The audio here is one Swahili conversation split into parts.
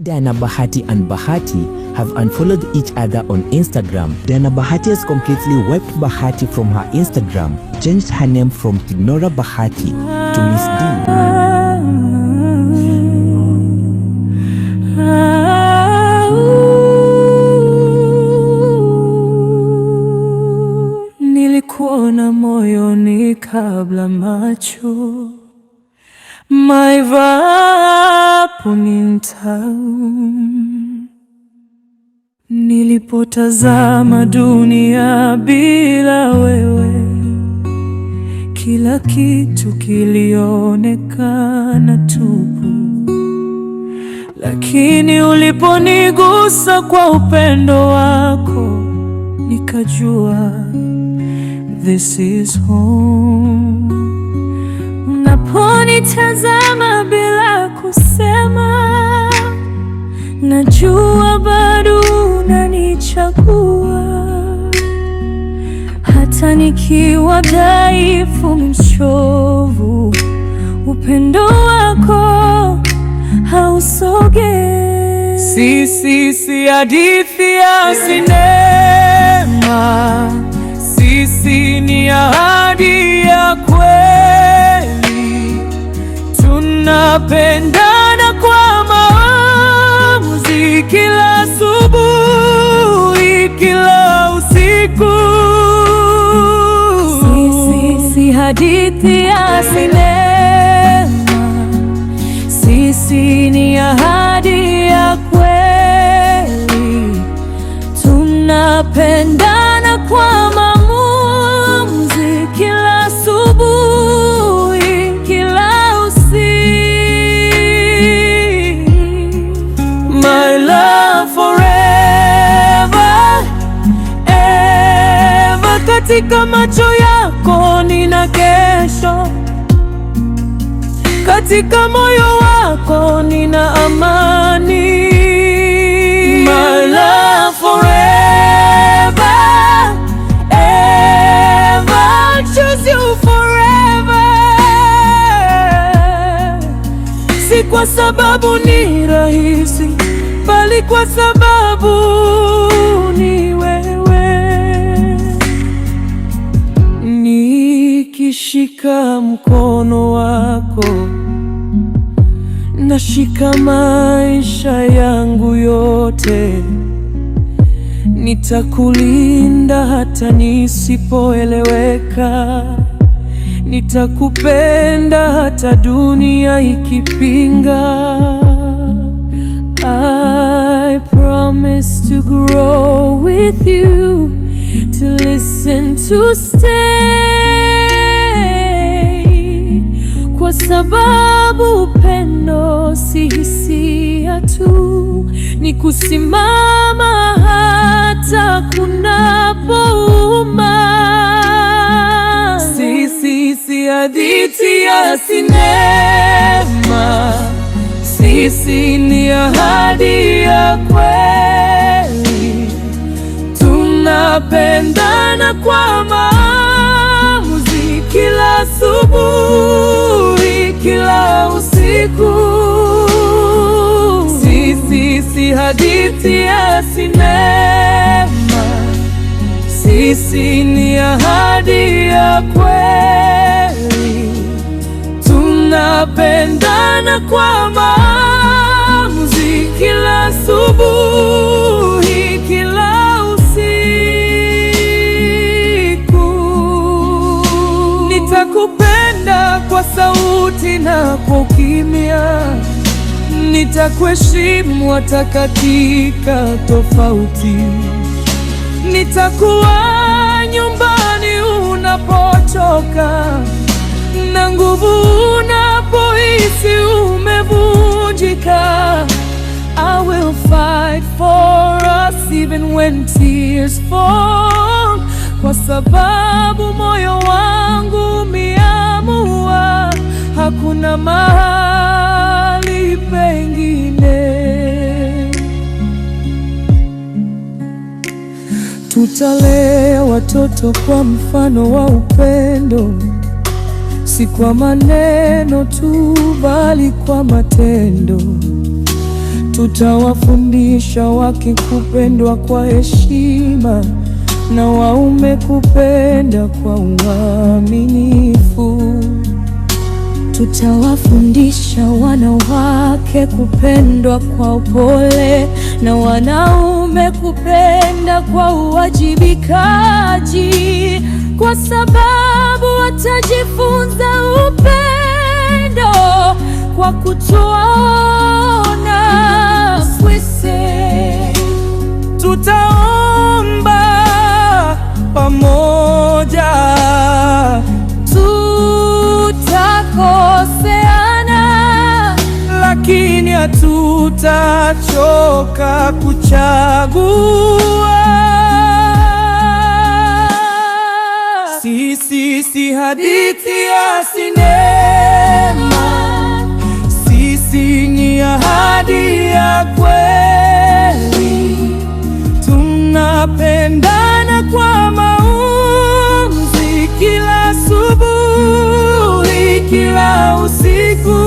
Diana Bahati and Bahati have unfollowed each other on Instagram. Diana Bahati has completely wiped Bahati from her Instagram, changed her name from Thinora Bahati to Miss D. Nilikuona moyoni kabla macho. My vapunintam. Nilipotazama dunia bila wewe, kila kitu kilionekana tupu, lakini uliponigusa kwa upendo wako, nikajua this is home. Unaponitazama bila kusema, najua bado unanichagua, hata nikiwa dhaifu, mchovu, upendo wako hausogei. Sisi si hadithi ya sinema, sisi ni ahadi ya kweli. Tunapendana kwa maamuzi, kila asubuhi, kila usiku. Sisi si hadithi ya sinema, sisi ni ahadi ya kweli. Tunapendana kwa maamuzi, kila asubuhi, kila usiku. My love forever, ever. Katika macho yako nina kesho, katika moyo wako nina amani. My love forever, ever, choose you forever. Si kwa sababu ni rahisi, bali kwa sababu ni wewe. Nikishika mkono wako, nashika maisha yangu yote. Nitakulinda hata nisipoeleweka. Nitakupenda hata dunia ikipinga. I promise to grow with you, to listen, to stay, kwa sababu upendo si hisia tu, ni kusimama hata kunapouma. Sisi si hadithi ya sinema, sisi ni ahadi ya kweli. Tunapendana kwa maamuzi, kila asubuhi, kila usiku. Sisi si hadithi ya sinema, sisi ni ahadi ya kweli. Tunapendana kwa maamuzi, kila asubuhi, kila usiku. Nitakupenda kwa sauti na kwa ukimya, nitakuheshimu hata katika tofauti. Nitakuwa nyumbani unapochoka na nguvu unapohisi umevunjika. I will fight for us even when tears fall, kwa sababu moyo wangu umeamua, hakuna mahali pengine. Tutalea watoto kwa mfano wa upendo, si kwa maneno tu, bali kwa matendo. Tutawafundisha wake kupendwa kwa heshima na waume kupenda kwa uaminifu. Tutawafundisha wanawake kupendwa kwa upole na wanaume kupenda kwa uwajibikaji, kwa sababu watajifunza upendo kwa kutuona sisi. Tutaomba pamoja, Tutakoseana, lakini hatutachoka kuchagua. Sisi si hadithi ya sinema, sisi ni ahadi ya kweli. Tunapendana kwa maamuzi, kila asubuhi, kila usiku.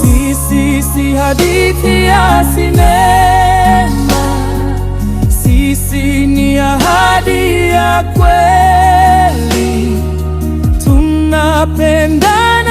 Sisi si hadithi ya sinema, sisi ni ahadi ya kweli. Tunapendana.